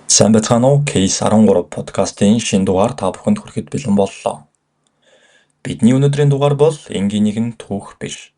Сайн байцгаана уу? Case 13 подкастын шинэ дугаар та бүхэнд хүрэхэд бэлэн боллоо. Бидний өнөөдрийн дугаар бол энгийн нэгэн түүх биш.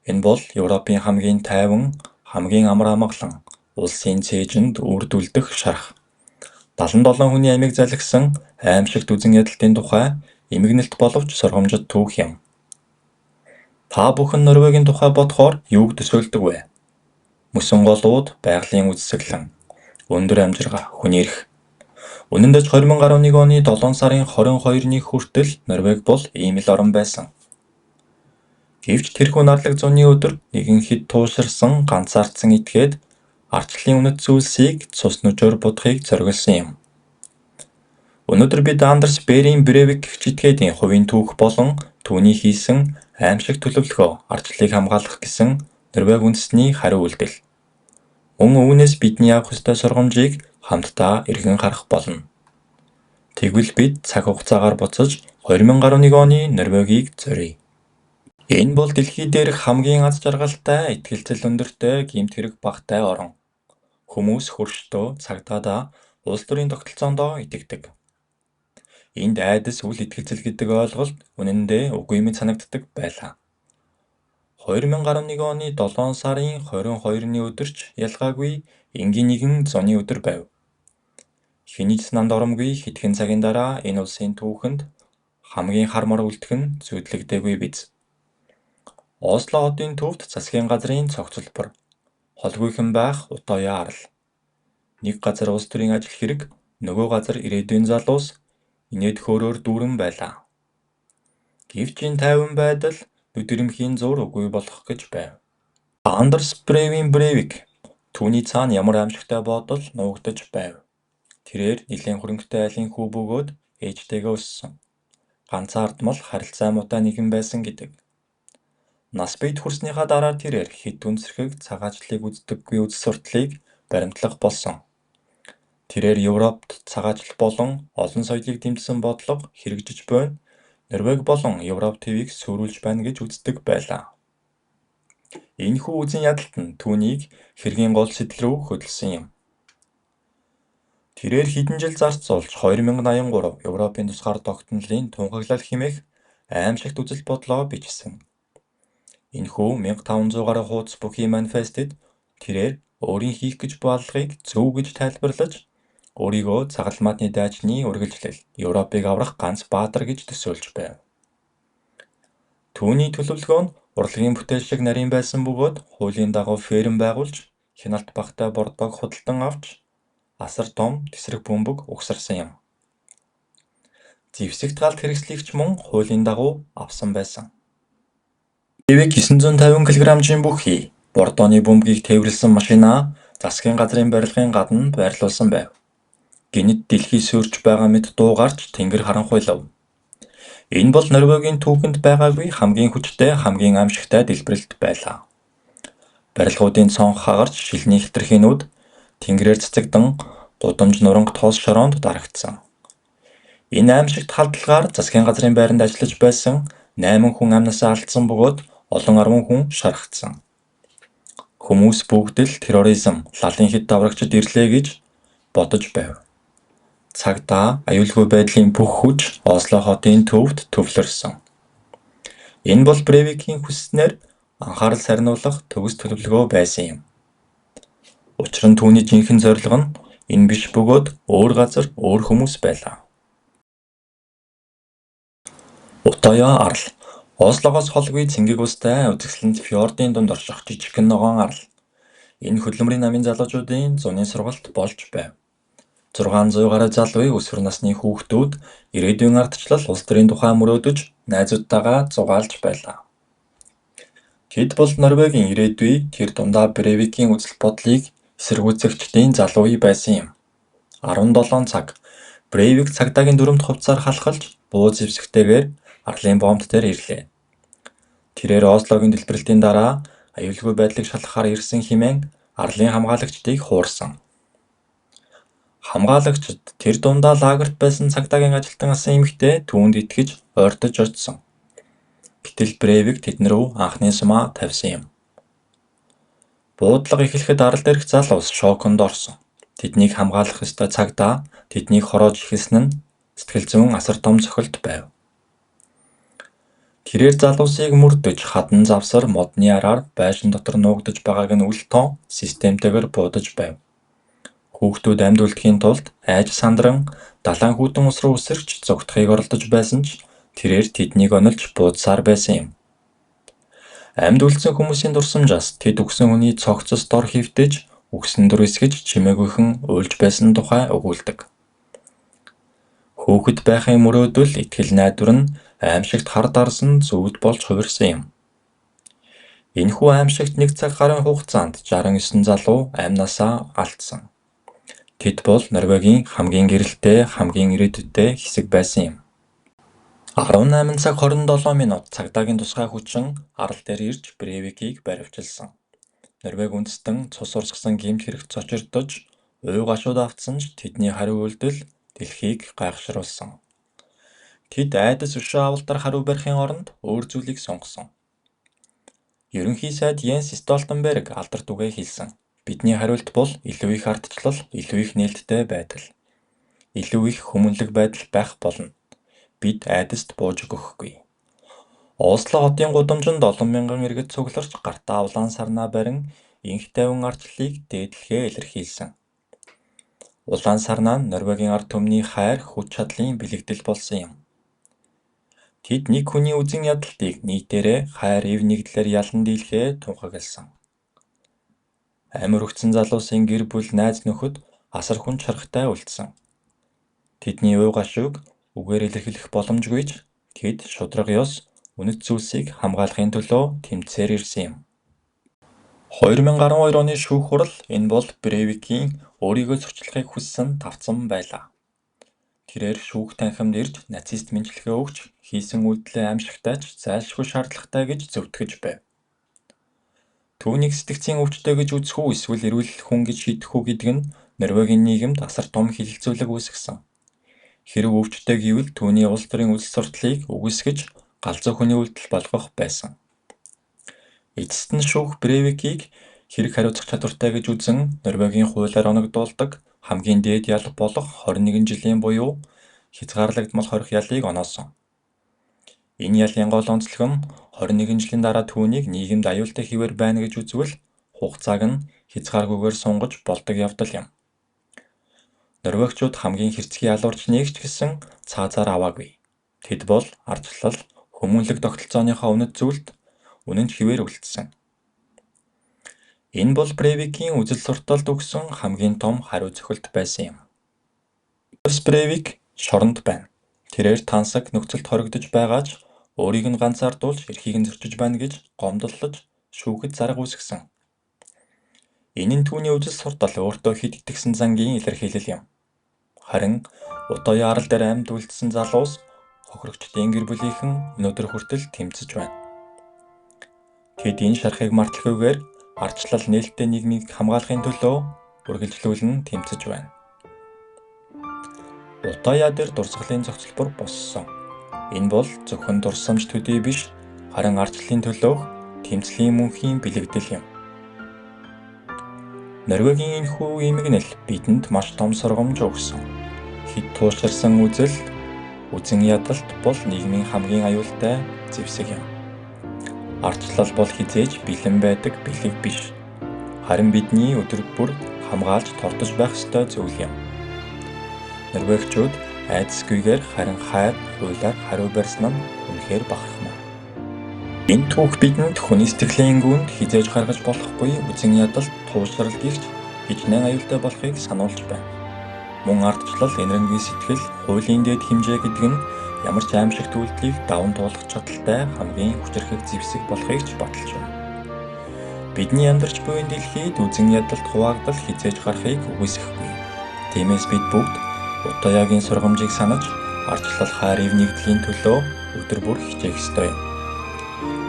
Энэ бол Европын хамгийн тайван, хамгийн амар амгалан улсын цээжинд үрдүүлдэх шарх. 77 хүний амийг залхисан аймшигт үзэн ядалтын тухай эмгэнэлт боловч сургамжит түүх юм. Та бүхэн Норвегийн тухай бодохоор юуг төсөөлдөг вэ? Мөсөн голууд, байгалийн үзэсгэлэн, өндөр амжирга, хүний эрх. Үнэн дээр ч 2011 оны 7 сарын 22-ны хүртэл Норвеги бол ийм л орон байсан. Гэвч тэрхүү нарлаг зуны өдөр нэгэн хэд тууширсан, ганцаардсан этгээд ардчлалын үнэт зүйлсийг цус нүжээр будахыг зориглосон юм. Өнөөдөр бид Андерс Беринг Брейвик гэх этгээдийн хувийн түүх болон түүний хийсэн аймшигт төлөвлөгөө ардчлалыг хамгаалах гэсэн Норвеги үндэстний хариу үйлдэл. Мөн үүнээс бидний авах ёстой сургамжийг хамтдаа эргэн харах болно. Тэгвэл бид цаг хугацаагаар буцаж 2011 оны Норвегийг зоръё. Энэ бол дэлхий дээрх хамгийн аз жаргалтай, итгэлцэл өндөртэй, гэмт хэрэг багатай орон. Хүмүүс хөрштөө, цагдаадаа улс төрийн тогтолцоондоо итгэдэг. Энд айдас, үл итгэлцэл гэдэг ойлголт үнэндээ үгүй мэт санагддаг байлаа. 2011 оны 7 сарын 22-ны өдөр ч ялгаагүй энгийн нэгэн зуны өдөр байв. Хэний ч санаанд оромгүй хэдхэн цагийн дараа энэ улсын түүхэнд хамгийн хар мар үлдэх нь зүйдлэгдээгүй биз. Осло хотын төвд засгийн газрын цогцлбор, холгүйхэн байх Утоя арал. Нэг газар улс төрийн ажил хэрэг, нөгөө газар ирээдүйн залуус инээд хөөрөөр дүүрэн байлаа. Гэвч энэ тайван байдал нүд ирэмхийн зуур үгүй болох гэж байв. Андерс Брейвин Брейвик түүний цаана ямар аймшигтай бодол нуугдаж байв. Тэрээр нэлээн хөрөнгөтэй айлын хүү бөгөөд ээжтэйгээ өссөн. Ганцан ардмал харилцаа муутай нэгэн байсан гэдэг. Нас биед хүрснийхаа дараа тэрээр хэт дүнсэрхэг цагаачлалыг үздэггүй үзэл сурталыг баримтлах болсон. Тэрээр Европт цагаачлал болон олон соёлыг дэмжсэн бодлого хэрэгжиж буй Норвеги болон Европ тивийг сүйрүүлж байна гэж үздэг байлаа. Энэхүү үзэн ядалт нь түүнийг хэргийн гол сэдэл рүү хөдөлсөн юм. Тэрээр хэдэн жил зарцуулж 2083 Европын тусгаар тогтнолын тунхаглал хэмээх аймшигт үзэл бодлоо бичсэн. Энэхүү 1500 гаруй хуудас бүхий манифестэд тэрээр өөрийн хийх гэж буй аллагыг зөв гэж тайлбарлаж, өөрийгөө цагаалмаатны дайчны үргэлжлэл, Европыг аврах ганц баатар гэж төсөөлж байв. Түүний төлөвлөгөө нь урлагийн бүтээл шиг нарийн байсан бөгөөд хуулийн дагуу ферм байгуулж, хяналт багатай бордоог худалдан авч, асар том тэсрэх бөмбөг угсарсан юм. Зэвсэгт галт хэрэгслийг ч мөн хуулийн дагуу авсан байсан. Брейвик 950 кг-ийн бүхий бордооны бөмбөгийг тээвэрлэсэн машинаа засгийн газрын барилгын гадна байрлуулсан байв. Гэнэт дэлхий суурьж байгаа мэт дуу гарч тэнгэр харанхуйлав. Энэ бол Норвегийн түүхэнд байгаагүй хамгийн хүчтэй, хамгийн аймшигтай дэлбэрэлт байлаа. Барилгуудын цонх хагарч, шилний хэтэрхийлнүүд тэнгэрээр цацагдан гудамж нуранги тоос шороонд дарагдсан. Энэ аймшигт халдлагаар засгийн газрын байранд ажиллаж байсан 8 хүн амнасаа алдсан бөгөөд олон арван хүн шархагдсан. Хүмүүс бүгд л терроризм, лалын хэт аврагчид ирлээ гэж бодож байв. Цагдаа аюулгүй байдлын бүх хүч Осло хотын төвд төвлөрсөн. Энэ бол Брейвикийн хүсснээр анхаарал сарниулах төгс төлөвлөгөө байсан юм. Учир нь түүний жинхэнэ зорилго нь энэ биш бөгөөд өөр газар, өөр хүмүүс байлаа. Утоя арал. Ослогоос холгүй цэнгэг устай үзэсгэлэнт фьордын дунд орших жижигхэн ногоон арал. Энэ хөдөлмөрийн намын залуучуудын зуны сургалт болж байв. 600 гаруй залууны өсвөр насны хүүхдүүд ирээдүйн ардчлал улс төрийн тухай мөрөөдөж найзуудтайгаа зугаалж байлаа. Тэд бол Норвегийн ирээдүй, тэр дундаа Брейвикийн үзэл бодлыг эсэргүүцэгчдийн залуу үе байсан юм. 17 цаг. Брейвик цагдаагийн дүрэмт хувцсаар халахалж буу зэвсэгтэйгээр арлын бомбд дээр ирлээ. Тэрээр Ослогийн дэлбэрэлтийн дараа аюулгүй байдлыг шалгахаар ирсэн хэмээн арлын хамгаалагчдыг хуурсан. Хамгаалагчид тэр дундаа лагерт байсан цагдаагийн ажилтан асан эмэгтэй түүнд итгэж ойртож очсон. Гэтэл Брейвик тэдэн рүү анхны сумаа тавьсан юм. Буудлага эхлэхэд арал дээрх залуус шоконд орсон. Тэднийг хамгаалах ёстой цагдаа тэднийг хороож эхэлсэн нь сэтгэл зүйн асар том цохилт байв. Тэрээр залуусыг мөрдөж хадан завсар модны араар байшин дотор нуугдаж байгааг нь үл тоон системтэйгээр буудаж байв. Хүүхдүүд амьд үлдэхийн тулд айж сандран далайн хүйтэн ус руу үсэрч зугтахыг оролдож байсан ч тэрээр тэднийг онилж буудсаар байсан юм. Амьд үлдсэн хүмүүсийн дурсамжаас тэд үхсэн хүний цогцос дор хэвтэж, үхсэн дүрээсгэж чимээгүйхэн уйлж байсан тухай өгүүлдэг. Хүүхэд байхын мөрөөдөл, итгэл найдвар нь аймшигт хар дарсан зүуд болж хувирсан юм. Энэхүү аймшигт нэг цаг гаруй хугацаанд 69 залуу амь насаа алдсан. Тэд бол Норвегийн хамгийн гэрэлтэй, хамгийн ирээдүйтэй хэсэг байсан юм. 18 цаг 27 минут цагдаагийн тусгай хүчин арал дээр ирж Брейвикийг баривчилсан. Норвеги үндэстэн цус урсгасан гэмт хэрэгт цочирдож, уй гашууд автсан ч тэдний хариу үйлдэл дэлхийг гайхшруулсан. Тэд айдас өшөө авалтаар хариу барихын оронд өөр зүйлийг сонгосон. Ерөнхий сайд Йенс Столтенберг алдарт үгээ хэлсэн. Бидний хариулт бол илүү их ардчлал, илүү их нээлттэй байдал. Илүү их хүмүүнлэг байдал байх болно. Бид айдаст бууж өгөхгүй. Осло хотын гудамжинд олон мянган иргэд цугларч гартаа улаан сарнаа барин энх тайван ардчлалыг дээдлэхээ илэрхийлсэн. Улаан сарнаа нь Норвегийн ард түмний хайр, хүч чадлын бэлэгдэл болсон юм. Тэд нэг хүний үзэн ядалтыг нийтээрээ хайр, эв нэгдлээр ялан дийлэхээ тунхагласан. Амь өргөцсөн залуусын гэр бүл, найз нөхөд асар хүнд шарахтай үлдсэн. Тэдний уй гашууг үгээр илэрхийлэх боломжгүй ч тэд шударга ёс, үнэт зүйлсийг хамгаалахын төлөө тэмцсээр ирсэн юм. 2012 оны шүүх хурал энэ бол Брейвикийн өөрийгөө зөрчлөхийг хүссэн тавцан байлаа. Тэрээр шүүх танхимд ирж нацист мэнчилгээ өгч хийсэн үйлдэлээ аймшигтай ч зайлшгүй шаардлагатай гэж зөвтгөж байв. Түүнийг сэтгцийн өвчтөй гэж үзэх үү эсвэл эрүүл хүн гэж шийдэх үү гэдэг нь Норвегийн нийгэмд асар том хэлэлцүүлэг үүсгэсэн. Хэрэв өвчтөй гэвэл түүний улс төрийн үзэл сурталыг үгүйсгэж галзуу хүний үйлдэл болгох байсан. Эцэст нь шүүх Брейвикийг хэрэг хариуцах чадвартай гэж үзэн Норвегийн хуулиар оногдуулдаг хамгийн дээд ял болох 21 жилийн буюу хязгаарлагдмал хорих ялыг оноосон. Энэ ялын гол онцлог нь 21 жилийн дараа түүнийг нийгэмд аюултай хэвээр байна гэж үзвэл хугацааг нь хязгааргүйгээр сунгаж болдог явдал юм. Норвегчууд хамгийн хэрцгий алуурчныг ч гэсэн цаазаар аваагүй. Тэд бол ардчлал, хүмүүнлэг тогтолцооныхоо үнэт зүйлд үнэн ч хэвээр үлдсэн. Энэ бол Брейвикийн үзэл сурталд өгсөн хамгийн том хариу цохилт байсан юм. Андерс Брейвик шоронд байна. Тэрээр тансаг нөхцөлд хоригдож байгаа ч өөрийг нь ганцаардуулж эрхийг нь зөрчиж байна гэж гомдоллож шүүхэд зарга үүсгэсэн. Энэ нь түүний үзэл суртал өөртөө хэд итгэсэн зангийн илэрхийлэл юм. Харин Утоя арал дээр амьд үлдсэн залуус хохирогчдын гэр бүлийнхэн өнөөдөр хүртэл тэмцэж байна. Тэд энэ шарахыг марталгүйгээр ардчлал нээлттэй нийгмийг хамгаалахын төлөө үргэлжлүүлэн тэмцэж байна. Утоя дээр дурсгалын зохицолбор боссон. Энэ бол зөвхөн дурсамж төдий биш, харин ардчлалын төлөөх тэмцлийн мөнхийн бэлэгдэл юм. Норвегийн энэхүү эмгэнэл бидэнд маш том сургамж өгсөн. Хэд тууширсан үзэл, үзэн ядалт бол нийгмийн хамгийн аюултай зэвсэг юм. Ардчлал бол хэзээ ч бэлэн байдаг бэлэг биш. Харин бидний өдөр бүр хамгаалж тордож байх ёстой зүйл юм. Норвегчууд айдасгүйгээр харин хайр, хуулиар хариу барьсан нь үнэхээр бахархмаа. Энэ түүх бидэнд хүний сэтгэлийн гүнд хэзээ ч гаргаж болохгүй үзэн ядалт, туушрал гихч хичнээн аюултай болохыг сануулж байна. Мөн ардчлал, энэрэнгүй сэтгэл, хуулийн дээд хэмжээ гэдэг нь ямар ч аймшигт үйлдэлийг даван туулах чадалтай хамгийн хүчирхэг зэвсэг болохыг ч баталж байна. Бидний амьдарч буй энэ дэлхийд үзэн ядалт, хуваагдал хэзээ ч гарахыг үгүйсэхгүй. Тиймээс бид бүгд Утоягийн сургамжийг санаж ардчлал, хайр, эв нэгдлийн төлөө өдөр бүр хичээх ёстой юм.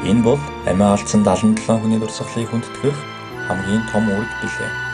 Энэ бол амиа алдсан 77 хүний дурсгалыг хүндэтгэх хамгийн том үүрэг билээ.